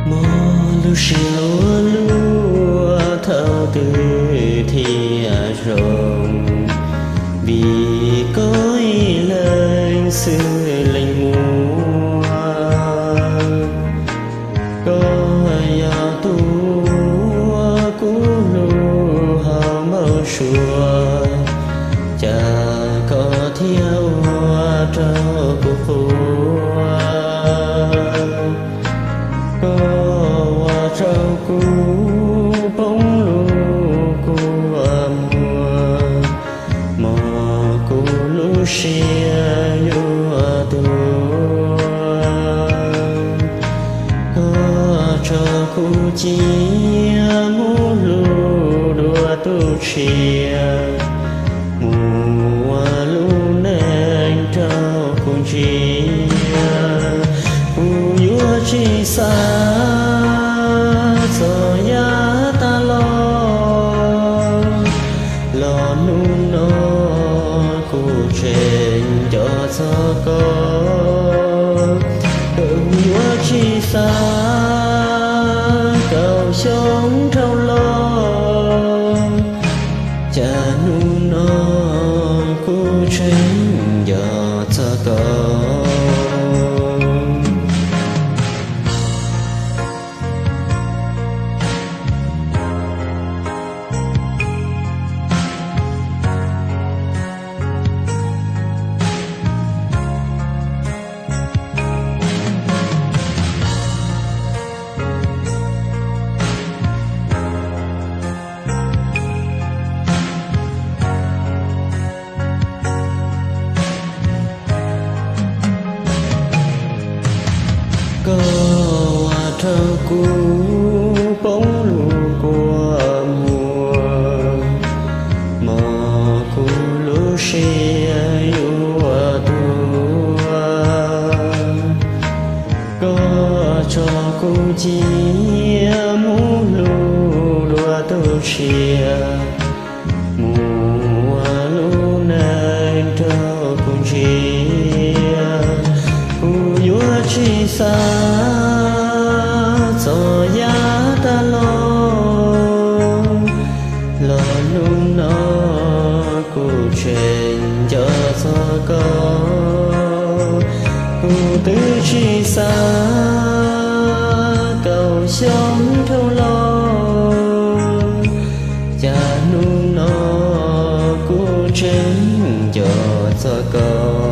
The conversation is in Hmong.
Muaj lub siab luag luag thaum twg thiaj zoo, vim koj ib leeg xwb leej muaj. Koj yog tus uas kuv hlub hauv npau suav, cas koj thiaj ua rau kuv quaj. Koj ua rau kuv poob lub kua muag, mos kuv lub siab yuav tuag. Koj tso kuv cia mus hlub dua tus tshiab, mus ua lub neej rau kuv ntsia. Kuv yuav tsis xav txog yav tas los, los hnub no kuv tseem nco txog koj. Kuv yuav tsis xav kaum xyoo dhau los, cas hnub no kuv tseem nco txog koj. Koj ua rau kuv poob lub kua muag, mos kuv lub siab yuav tuag. Koj tso kuv cia mus hlub dua tus tshiab, mus ua lub neej rau kuv ntsia. Kuv yuav tsis xav txog yav tas los, los hnub no kuv tseem nco txog koj. Kuv twb tsis xav kaum xyoo dhau los, cas hnub no kuv tseem nco txog koj.